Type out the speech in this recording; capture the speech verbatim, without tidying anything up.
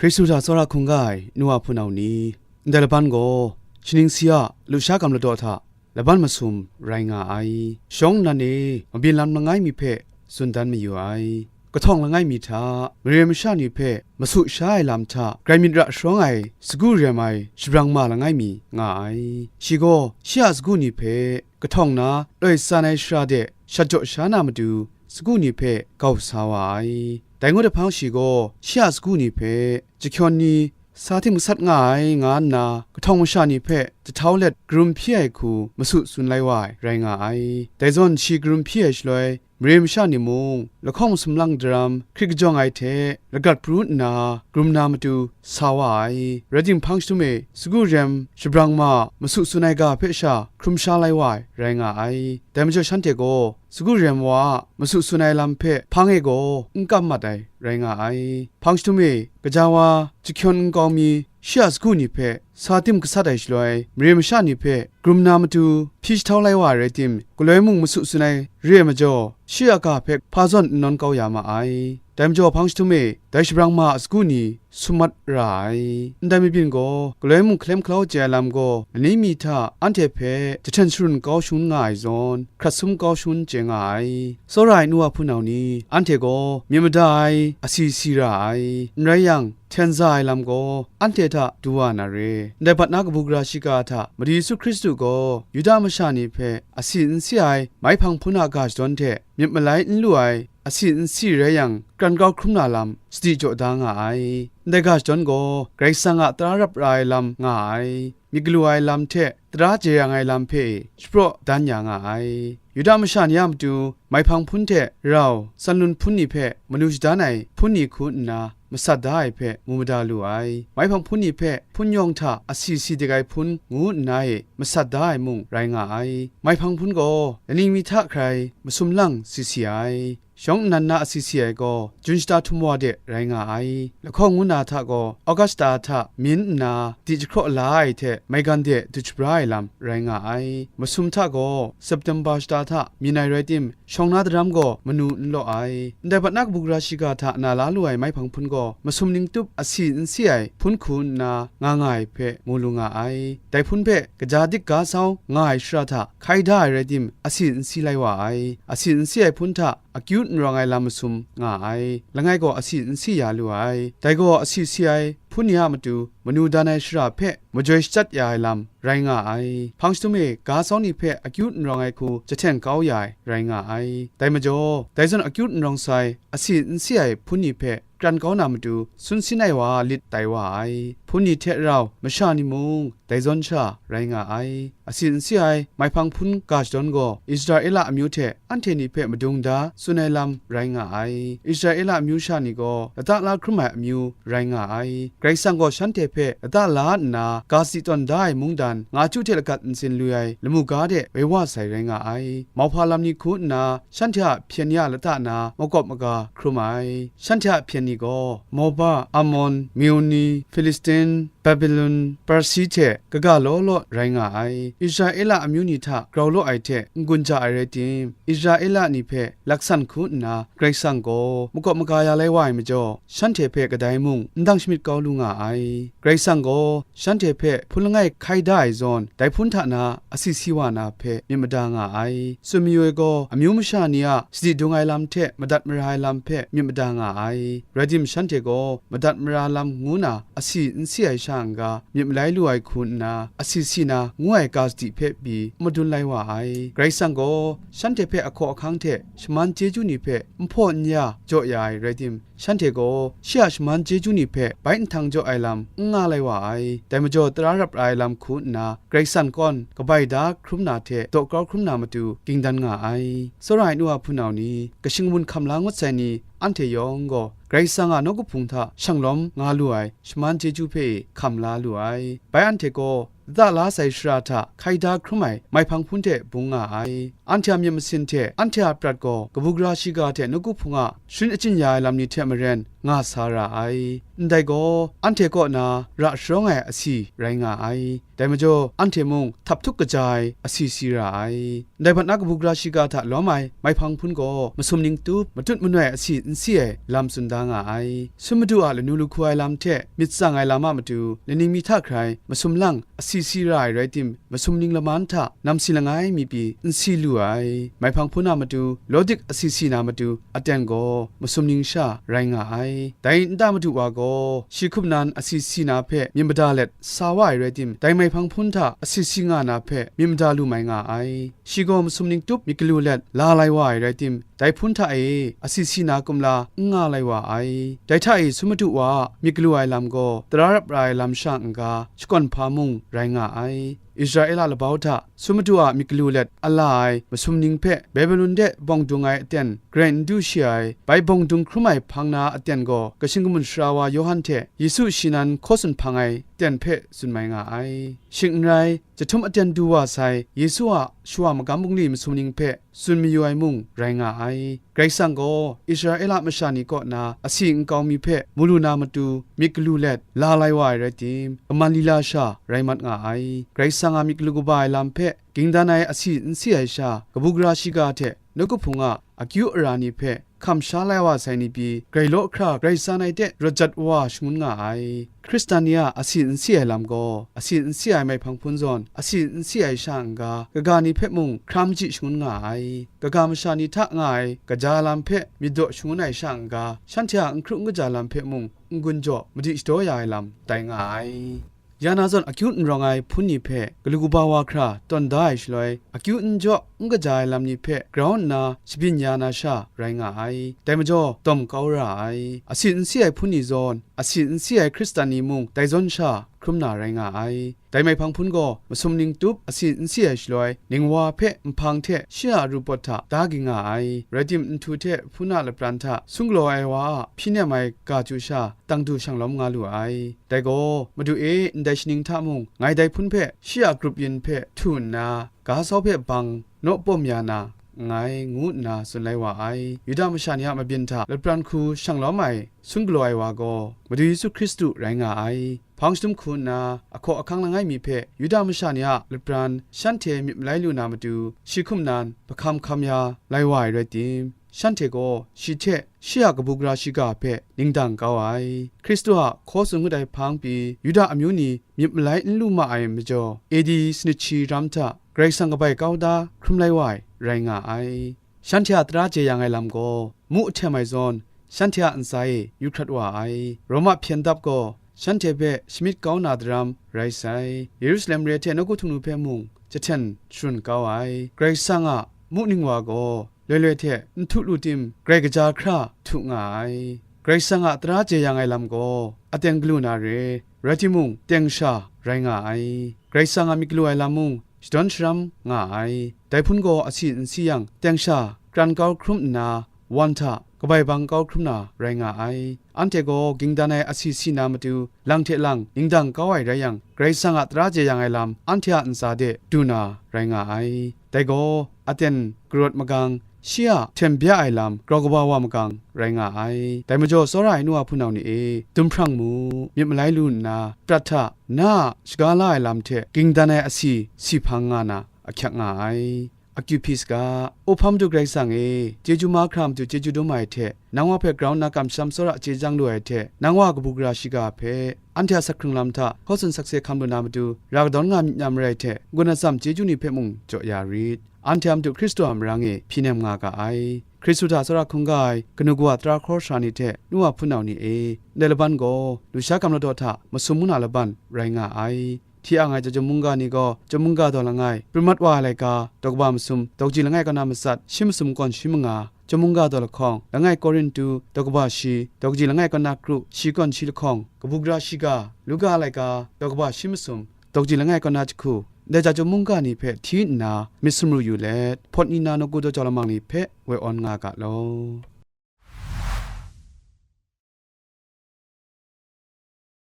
Hkristu hta tsawra hkungga ai nu a hpunau ni, ndai laban gaw, shaning si a lusha gam ladaw hta laban masum rai nga ai. Shawng nnan e mabyin lam langai mi hpe tsun dan mayu ai. Kahtawng langai mi hta, mare masha ni hpe masu sha ai lam hta, grai myit ra sharawng ai sagu rem ai shabrang ma langai mi nga ai. Shi gaw shi a sagu ni hpe kahtawng na loi tsan ai shara de shat jaw sha na matu, sagu ni hpe gau sa wa ai. Dai ngut ahpang shi gaw shi a sagu ni hpe jahkyawn ni sa tim gasat nga ai nga nna, kahtawng masha ni hpe jahtau let karum hpyi ai hku masu tsun lai wa ai rai nga ai. Dai zawn shi karum hpyi ai shaloi, mare masha ni mung lahkawng masum lang daram hkrit kajawng ai hte lagat pru nna karum na matu sa wa ai. Rai timung, hpang jahtum e sagu rem shabrang ma masu tsun ai ga hpe sha hkrum sha lai wa ai rai nga ai. Dai majaw shanhte gaw sagu rem wa a masu tsun ai lam hpe hpang e gaw n kam mat ai rai nga ai. Hpang jahtum e gaja wa jahkyawn nkau mi shi a sagu ni hpe sa tim gasat ai shaloi, mare masha ni hpe karum na matu hpyi jahtau lai wa ai rai tim, galoi mung masu tsun ai re ai majaw, shi a ga hpe hpa zawn n nawn kau ya ma ai. Dai majaw, hpang jahtum e dai shabrang ma a sagu ni sum mat ra ai. Ndai mabyin gaw, galoi mung hkalem hkalau chye ai lam gaw, lani mi hta anhte hpe jahten sharun kau shangun nga ai zawn, hkrat sum kau shangun chye nga ai. Tsawra ai nu a hpunau ni, anhte gaw myit mada ai, asi si ra ai. N rai yang, hten za ai lam gaw anhte hta du wa na re. Ndai bat na kabu gara shiga hta Madu Yesu Hkristu gaw Yuda masha ni hpe asi n si ai maihpang hpun a ga shadawn hte myit malai n lu ai, asi n si rai yang, kran kau hkrum na lam sadi jaw da nga ai. Ndai ga shadawn gaw Karai Kasang a tara rap ra ai lam nga ai, myit galu ai lam hte tara jeyang ai lam hpe e shapraw dan ya nga ai. Yuda masha ni a matu maihpang hpun hte rau, sanlun hpun ni hpe manu shadan ai hpun ni hku nna masat da ai hpe mu mada lu ai. Maihpang hpun ni hpe hpun yawng hta asi si dik ai hpun ngu nna e masat da ai mung rai nga ai. Maihpang hpun gaw laning mi hta hkrai masum lang si si ai. Shawng nnan na asi si ai gaw, Jun shata htum wa de rai nga ai. Lahkawng ngu na hta gaw, August shata hta myin nna di jahkraw la ai hte maigan de du shabra ai lam rai nga ai. Masum hta gaw, September shata hta myin ai rai tim, shawng na daram gaw manu n law ai. Ndai bat na kabu gara shiga hta na la lu ai maihpang hpun gaw, masum ning tup asi n si ai hpun hku nna nga nga ai hpe mu lu nga ai. Dai hpun hpe kaja dik ga sau nga ai shara hta hkai da ai rai tim, asi n si lai wa ai. Asi n si ai hpun hta akyu n rawng ai lam masum nga ai. Langai gaw asi n si ya lu ai. Dai gaw asi si ai hpun ni a matu manu dan ai shara hpe majoi shachyat ya ai lam rai nga ai. Hpang jahtum e ga sau ni hpe akyu n rawng ai hku jahten kau ya ai rai nga ai. Dai majaw, dai zawn akyu n rawng sai, asi n si ai hpun ni hpe kran kau na matu sun sin ai wa lit tai wa ai. Hpun ni hte rau masha ni mung dai zawn sha rai nga ai. Asi n si ai maihpang hpun ga shadawn gaw Israela amyu hte anhte ni hpe madung da tsun ai lam rai nga ai. Israela amyu sha ni gaw lata la hkrum ai amyu rai nga ai. Karai Kasang gaw shanhte hpe lata la nna ga sadi tawn da ai mungdan nga chyu hte lagat ntsin lu ai lamu ga de woi wa sai rai nga ai. Mauhpa lam ni hku nna shanhte a hpyen ya lata na makawp maga hkrum ai. Shanhte a hpyen ni gaw Moba, Amon, Meuni, Filistin, Babilon, Parsi hte kaga law law rai nga ai. Israela amyu ni hta grau law ai hte n-gun ja ai rai tim, Israela ni hpe laksan hku nna Karai Kasang gaw makawp maga ya lai wa ai majaw, shanhte hpe kadai mung n dang shamyit kau lu nga ai. Karai Kasang gaw shanhte hpe hpun langai hkai da ai zawn, dai hpun hta na asi si wa na hpe myit mada nga ai. Tsun mayu ai gaw, amyu masha ni a sadi dung ai lam hte madat mara ai lam hpe myit mada nga ai. Rai tim, shanhte gaw madat mara lam ngu na asi n si ai sha n-ga, myit malai lu ai hku nna, asi si na ngu ai ga sadi hpe pyi n madun lai wa ai. Karai Kasang gaw shanhte hpe ahkaw ahkang hte shaman chyeju ni hpe n hpaw n ya jaw ya ai rai tim, shanhte gaw shi a shaman chyeju ni hpe bai nhtang jaw ai lam n nga lai wa ai. Dai majaw, tara rap ra ai lam hku nna, Karai Kasang kawn kabai da hkrum na hte daw grau hkrum na matu ging dan nga ai. Tsawra ai nu a hpunau ni, kashing kamun hkam la ngut sai ni, anhte yawng gaw Karai Kasang a nawku hpung hta shanglawm nga lu ai shaman chyeju hpe hkam la lu ai. Bai anhte gaw lata la sai shara hta hkai da hkrum ai maihpang hpun hte bung nga ai. anhte a myit masin hte anhte a prat gaw kabu gara shiga hte nawku hpung a sharin achyin ya ai lam ni hte maren nga sa ra ai. Ndai gaw anhte kaw na ra sharawng ai asi rai nga ai. Dai majaw, anhte mung htap htuk kaja ai asi si ra ai. Ndai hpat na kabu gara shiga hta lawm ai maihpang hpun gaw masum ning tup, matut manoi asi n si ai lam tsun da nga ai. Sum madu a lanu lahku ai lam hte myit tsang ai lam a matu, laning mi hta hkrai masum lang asi si ra ai rai tim, masum ning laman hta namsi langai mi pyi n si lu ai. Maihpang hpun a matu, lawdik asi si na matu aten gaw masum ning sha rai nga ai. Dai nta madu wa gaw, shi hkum nan asi si na hpe myit mada let sa wa ai rai tim, dai maihpang hpun hta asi si nga na hpe myit mada lu mai nga ai. Shi gaw masum ning tup myit galu let la lai wa ai rai tim, dai hpun hta e asi si na kumla n nga lai wa ai. Dai hta e sum madu wa a myit galu ai lam gaw tara rap ra ai lam sha n-ga, shakawn hpa mung rai nga ai. Israela labau hta sum madu a myit galu let a la ai masum ning hpe Babilon de bawng dung ai aten grai n du shi ai, bai bawng dung hkrum ai hpang na aten gaw, kashin kamun sara wa Yawhan hte Yesu shi nan hkaw tsun hpang ai aten hpe tsun mai nga ai. Shing n rai, jahtum aten du wa sai Yesu a shawa magam bungli masum ning hpe tsun mayu ai mung rai nga ai. Karai Kasang gaw Israela masha ni kaw na asi nkau mi hpe mu lu na matu myit galu let la lai wa ai rai tim, kaman lila sha rai mat nga ai. Karai Kasang a myit galu kaba ai lam hpe ging dan ai asi n si ai sha, kabu gara shiga hte nawku hpung a akyu ara ni hpe hkam sha lai wa sai ni pyi, grai law hkra grai san ai de rawt jat wa shangun nga ai. Hkristan ni a asi n si ai lam gaw, asi n si ai maihpang hpun zawn, asi n si ai sha n-ga, kaga ni hpe mung hkra machyi shangun nga ai. Kaga masha ni hta nga ai kaja lam hpe myit daw shangun ai sha n-ga, shanhte a n hkru n kaja lam hpe mung n-gun jaw madi shadaw ya ai lam tai nga ai. Ya na zawn akyu n rawng ai hpun ni hpe galu kaba wa hkra tawn da ai shaloi, akyu n jaw n kaja ai lam ni hpe grau nna shabyin ya na sha rai nga ai. Dai majaw, dawm kau ra ai. Asi n si ai hpun ni zawn, asi n si ai Hkristan ni mung dai zawn sha hkrum na rai nga ai. Dai maihpang hpun gaw masum ning tup asi n si ai shaloi, ningwa hpe nhpang hte shi a ru pawt hta da ging nga ai. Rai tim, nhtu hte hpun a lapran hta sung galaw ai wa a hpyi nem ai ga chyu sha, tang du shang lawm nga lu ai. Dai gaw, Madu e, ndai shaning hta mung, ngai dai hpun hpe shi a grup yin hpe htu nna, ga sau hpe bang naw pawm ya na nngai, ngu nna tsun lai wa ai. Yuda masha ni a mabyin hta lapran hku shang lawm ai, sung galaw ai wa gaw, Madu Yesu Hkristu rai nga ai. Hpang shadum hku nna, ahkaw ahkang langai mi hpe Yuda masha ni a lapran shanhte myit malai lu na matu, shi hkum nan, hpahkam hkam ya lai wa ai rai tim, shanhte gaw shi hte shi a kabu gara shiga hpe ningdang kau ai. Hkristu a hkaw tsun ngut ai hpang pyi, Yuda amyu ni myit malai n lu ma ai majaw, A D sanit shi ram hta Karai Kasang kabai kau da hkrum lai wa ai rai nga ai. Shanhte a tara jeyang ai lam gaw, mu ahtem ai zawn, shanhte a ntsa e yu hkrat wa ai. Roma hpyen dap gaw, shanhte hpe shamyit kau na daram rai sai. Yerusalem re hte nawku htung nu hpe mung jahten sharun kau ai. Karai Kasang a mu ning wa gaw, loi loi hte n htu lu tim, grai kaja hkra htu nga ai. Karai Kasang a tara jeyang ai lam gaw, aten galu na re, rai timung, teng sha rai nga ai. Karai Kasang a myit galu ai lam mung, shadawn sharam nga ai. Dai hpun gaw asi n si yang, teng sha kran kau hkrum nna, wan hta kabai bang kau hkrum na rai nga ai. Anhte gaw ging dan ai asi si na matu, lang hte lang ningdang kau ai rai yang, Karai Kasang a tara jeyang ai lam anhte a ntsa de du na rai nga ai. Dai gaw, aten karawt magang, shi a htem bya ai lam grau kaba wa magang rai nga ai. Dai majaw, tsawra ai nu wa hpunau ni e, dum hprang mu, myit malai lu nna, prat hta na a shaga la ai lam hte ging dan ai asi si hpang nga na ahkyak nga ai. Akyu hpyi saga, O Hpa Madu Karai Kasang e, chyeju mahkra matu chyeju dum ai hte, nang wa hpe grau nna kamsham tsawra chye jang lu ai hte, nang wa kabu gara shiga hpe, anhte a sak hkrung lam hta hkaw tsun sakse hkam lu na matu, ra kadawn nga myit na marai hte, n-gun atsam chyeju ni hpe mung jaw ya rit. Anhte a Madu Hkristu a marang e hpyi nem nga ga ai. Hkristu hta tsawra hkungga ai kanu kawa tara hkawr sara ni hte nu wa hpunau ni e, ndai laban gaw lusha gam ladaw hta masum ngu na laban rai nga ai. Hti ang ai chyawm mungga ni gaw, chyawm mungga daw langai, pru mat wa ai laika, daw kaba masum, daw kaji langai kaw na matsat, shi masum kawn shi manga, chyawm mungga daw lahkawng, langai Korintu, daw kaba shi, daw kaji langai kaw na kru, shi kawn shi lahkawng, kabu gara shiga, Luka laika, daw kaba shi masum, daw kaji langai kaw na jahku, ndai chyawm mungga ni hpe hti nna myit sumru yu let, hpawt ni na nawku daw jau lamang ni hpe woi awn nga ga law.